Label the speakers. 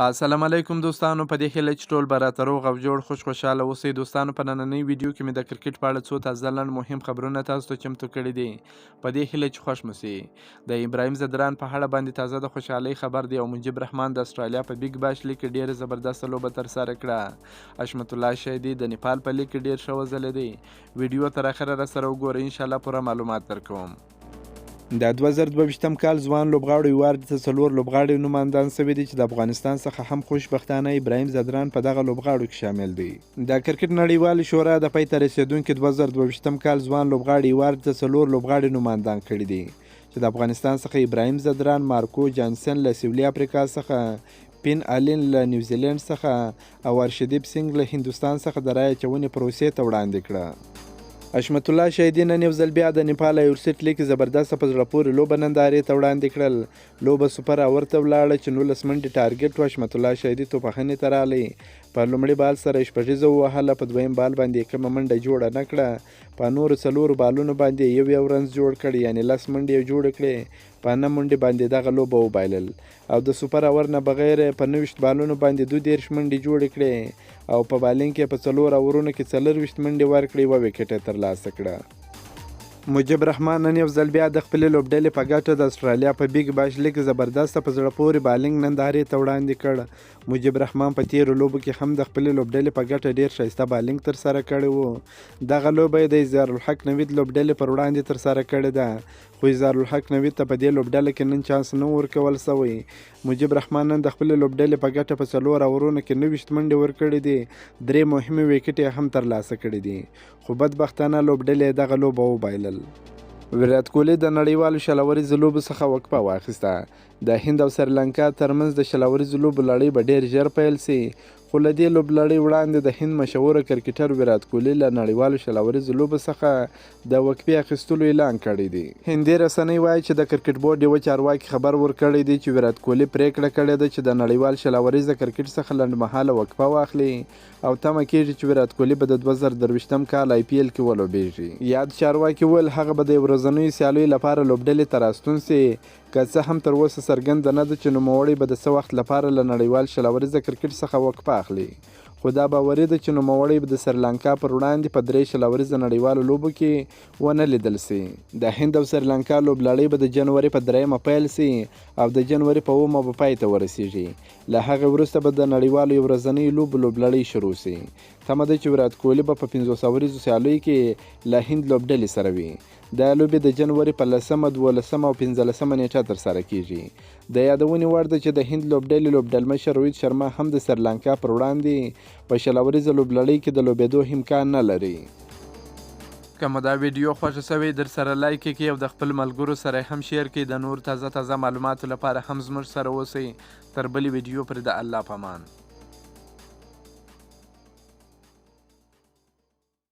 Speaker 1: السلام علیکم دوستانو، په دې هیله چې ټول به راته روغ او جوړ، خوش خوشحاله اوسئ. دوستانو، په نننۍ ویډیو کې مې د کرکټ په اړه څو تازه، لنډ، مهم خبرونه تاسو ته چمتو کړي دي. په دې هیله چې خوښ مو شي. د ابراهیم ځدران په اړه باندې تازه د خوشحالۍ خبر دی او مجیب رحمان د استرالیا په بیګ باش لیګ کې ډیره زبردسته لوبه ترسره کړه. حشمت الله شهیدي د نیپال په لیګ کې ډیر ښه وځلېدی. ویډیو تر اخره راسره وګورئ، انشاءالله پوره معلومات درکوم. د 2022 کال ځوان لوبغاړو ایوارډ ته څلور لوبغاړي نوماندان شوي دي چې د افغانستان څخه هم خوشبختانه ابراهیم ځدران په دغه لوبغاړو کې شامل دی. د کرکټ نړیوالې شورا د پای ته رسېدونکي 2022 کال ځوان لوبغاړي ایوارډ ته څلور لوبغاړي نوماندان کړي دي چې د افغانستان څخه ابراهیم ځدران، مارکو جانسن له سویلي افریقا څخه، پین الین له نیوزیلینډ څخه او ارشدیپ سینګ له هندوستان څخه د رای اچونې پروسې ته وړاندې کړه. حشمت الله شهیدي نن یو ځل بیا د نیپال ایورسټ لیګ کې زبردسته په زړه پورې لوبه نندارې ته وړاندې کړل. لوبه سوپر اور ته ولاړه چې 19 منډې ټارګټ و. حشمت الله شهیدي توپوهنې ته راغلی، په لومړي بال سره یې شپږیزه ووهله، په دویم بال باندې یې کومه منډه جوړه نه کړه، په نورو څلورو بالونو باندې یې یو یو رنز جوړ کړ، یعنې 10 منډې یې جوړې کړې. په نه منډې باندې دغه لوبه وبایلل او د سوپر اور نه بغیر یې په 29 بالونو باندې 32 منډې جوړې کړې او په بالینګ کې په څلور اورونو کې 24 منډې ورکړې، یوه ویکټ یې ترلاسه کړه. مجیب رحمان نن یو ځل بیا د خپلې لوبډلې په ګټه د استرالیا په بیګ باش لیګ زبردسته په زړه پورې بالینګ نندارې ته وړاندې کړ. مجیب رحمان په تیرو لوبو کې هم د خپلې لوبډلې په ګټه ډیر ښایسته بالینګ ترسره کړی وو. دغه لوبه یې د اظهارالحق نوید لوبډلې پر وړاندې ترسره کړې ده، خو اظهارالحق نوید ته په دې لوبډله کې نن چانس نه ورکول شوی. مجیب رحمان نن د خپلې لوبډلې په ګټه په څلور اورونو کې 29 منډې ورکړې دي، درې مهمې ویکټې هم ترلاسه کړې دي، خو بدبختانه لوبډلې یې دغه لوبه وبایلل. ویرات کوهلي د نړیوالو 20 اوریزو لوبو څخه وقفه واخیسته. د هند او سریلانکا ترمنځ د 20 اوریزو لوبو لړۍ به ډېر ژر پیل شي، خو له دې لوبلړۍ وړاندې د هند مشهور کرکټر ویرات کوهلي له نړیوالو 20 اوریزو لوبو څخه د وقفې اخیستلو اعلان کړی دی. هندي رسنۍ وايي چې د کرکټ بورډ یوه چارواکي خبر ورکړی دی چې ویرات کوهلي پرېکړه کړې ده چې د نړیوال 20 اوریزه کرکټ څخه لنډمهاله وقفه واخلي او تمه کېږي چې ویرات کوهلي به د 2023 کال آی پي ایل کې ولوبېږي. یاد چارواکي وویل، هغه به د یو ورځنیو سیالیو لپاره لوبډلې ته راستون شي. که څه هم تر اوسه څرګنده نه ده چې نوموړی به د څه وخت لپاره له نړیوال 20 اوریزه کرکټ څخه وقفه اخلي، خو دا باوري ده چې نوموړی به د سریلانکا پر وړاندې په درې 20 اوریزه نړیوالو لوبو کې ونه لیدل شي. د هند او سریلانکا لوبلړۍ به د جنوري په 3مه پیل شي او د جنوري په 7مه به پای ته ورسیږي. له هغې وروسته به د نړیوالو یو ورځنیو لوبو لوبلړۍ شروع شي. تمه ده چې ویرات کوهلي به په 50 اوریزو سیالیو کې له هند لوبډلې سره وي. دا لوبې د جنوري په 10مه، 12مه او 15مه نېټه ترسره کېږي. د یادونې وړ ده چې د هند لوبډلې لوبډلمشر روهیت شرما هم د سریلانکا پر وړاندې په 20 اوریزه لوبلړۍ کې د لوبېدو امکان نه لري. که مو دا ویډیو خوښه شوې، درسره لایک یې کړئ او د خپل ملګرو سره هم شیر کړئ. د نور تازه تازه معلوماتو لپاره هم زموږ سره اوسئ. تر بلې ویډیو پورې د الله په امان.